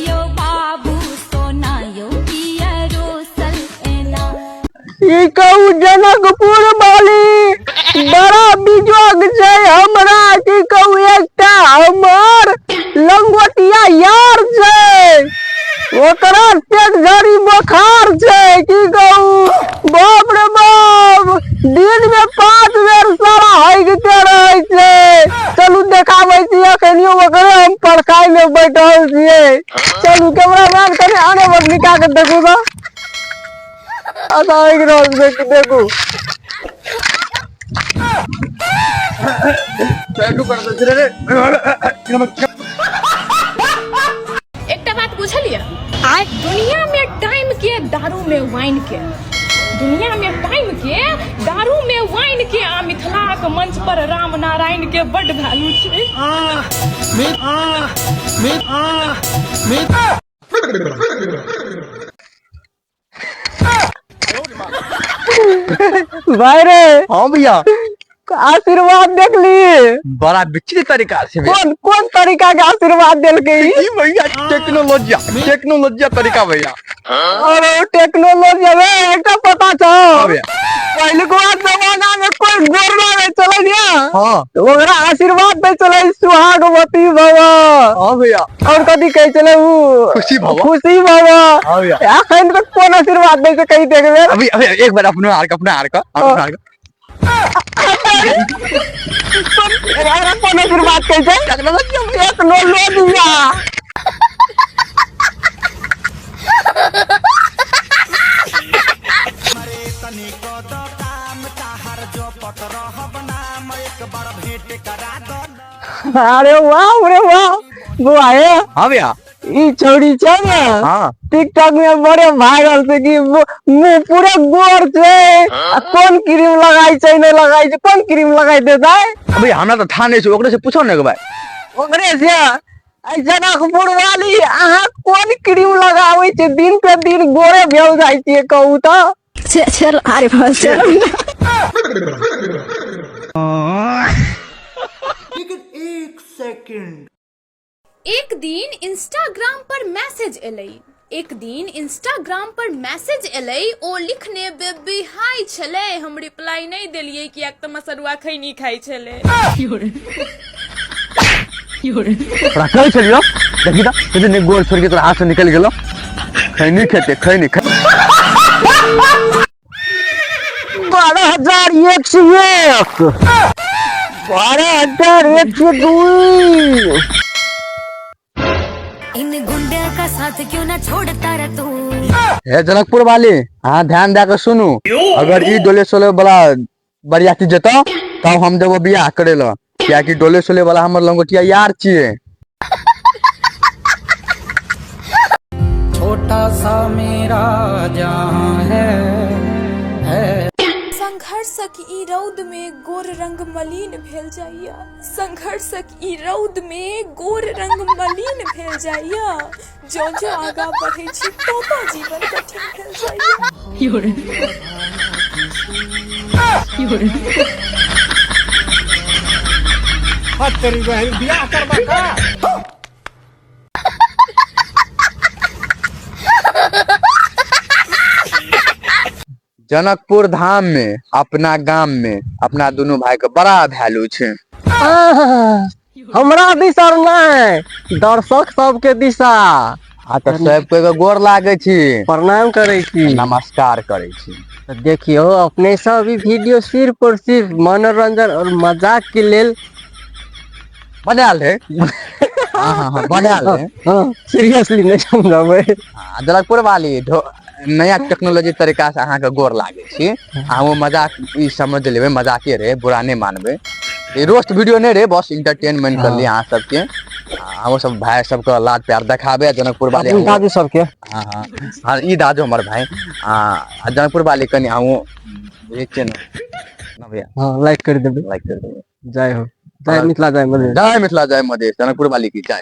यो बाबू सोना यो पियरो सल एना। ई कहू जनकपुर वाली, बड़ा बिजोग छै हमरा। की कहू, एकटा हमर लंगोटिया यार छै, ओकरा पेट झड़ी बोखार छै। की कहू, बाप रे बाप, दिन में 5 बेर सारा हगिते रहै छै। चलू देखाबै छी, अखनियो ओकरे हम परखाई में बैठल छियै। चलू कैमरामैन, कनि आने बड़ निका के देखू तऽ। अच्छा, आबि रहल छै, देखू। एकटा बात बुझलियै? आइ दुनिया में टाइम के दारू में वाइन के, दुनिया में टाइम के दारू में वाइन के, आ मिथिलाक मंच पर राम नारायण के बड वैल्यू छै। भाई रे। हाँ भैया। आशीर्वाद देखली? बड़ा विचित्र तरीका से भैया। कोन कोन तरीका के आशीर्वाद देलकै ई? ई भैया, टेक्नोलॉजी, टेक्नोलॉजी तरीका भैया। अरे टेक्नोलॉजी रे, एकटा पता छौ? हाँ भैया। पहिलुका जमाना में कोई गोर नहीं चले ने, तो ओकरा आशीर्वाद दै छलै सुहागवती भव। हाँ भैया। और कथी कहै छलै उ? खुशी भव। खुशी भव। हाँ भैया। एखन तक कोन आशीर्वाद दै छै, कही देखबै। अभी अभी एक बार अपनो आर के, अपना आर के, अपना आर के। एकरा कोन आशीर्वाद कहै छै? टेक्नोलॉजी। अरे वाह रे वाह, बुआ हे। हाँ भैया। ई छौड़ी छै ने, टिकटॉक में बड़े वायरल छै कि मुंह पूरे गोर छै आ कोन क्रीम लगाई छै, नहीं लगाई छै, कोन क्रीम लगाई देतै? अभी हमरा तऽ था नहि छै, ओकरे से पूछो ने भाई। ओकरे से। ऐ जनकपुर वाली, अहाँ कोन क्रीम लगाबै छै, दिन पे दिन गोरे भेल जाइ छियै, कहू तऽ? चल अरे बस चल। एक दिन इंस्टाग्राम पर मैसेज एलै, एक दिन इंस्टाग्राम पर मैसेज एलै, ओ लिखने बेबी हाय छलै। हम रिप्लाई नहि देलियै, किएक तऽ मसरुआ खैनी खाइ छलै। तोरा कहै छलियौ, देखी तऽ कते नीक गोल छोड़ि के तोरा हाथ से निकलि गेलौ। खैनी खेते खैनी। 12,101, 12,102। इन गुंडे का साथ क्यों ना छोड़ता रे तू? हे जनकपुर वाली, अहाँ ध्यान दए कऽ सुनू, अगर ई डोले सोले वाला बरियाती जेतौ तब हम देबो बियाह करे लए, कियाकि डोले सोले वाला हमर लंगोटिया यार छियै। छोटा सा मेरा जहां है। संघर्षक ई रौद में गोर रंग मलिन भेल जाइया, संघर्षक ई रौद में गोर रंग मलिन भेल जाइया, जँ जँ आगाँ बढ़ै छी तँ तँ जीवन कठिन भेल जाइया। तेरी बहन, बियाह करबा का? जनकपुर धाम में अपना गाम में अपना दुनू भाई के बड़ा वैल्यू छै। हमरा दिशा नहि, दर्शक सबके दिशा। आ तऽ सब कोई के गोर लागै छी, प्रणाम करै छी, नमस्कार करै छी। तऽ देखियौ, अपने सब ई वीडियो सिर्फ और सिर्फ मनोरंजन और मजाक के लेल बनायल है। हाँ हाँ हाँ, बनायल है। हाँ, सीरियसली नहि समझबै। आ जनकपुर वाली, नया टेक्नोलॉजी तरीका से अहाँके गोर लागै छी। अहाँ ओ मजाक ई समझ लेबै, मजाके रहे, बुरा नहि मानबै। ई रोस्ट वीडियो नहि रहे, बस इंटरटेनमेंट करलियै अहाँ सबके। हमर सब भाय सबके लाड प्यार देखाबे जनकपुर वाली। अपन दादू सबके। हाँ हाँ हाँ, ई दादू हमर भाय। आ जनकपुर वाली, कनि अहूँ बुझै छियै ने ना भैया? हाँ, लाइक कर देबै। लाइक कर देबै। जय हो, जय मिथिला, जय मधेश। जय मिथिला, जय मधेश। जनकपुर वाली की जय।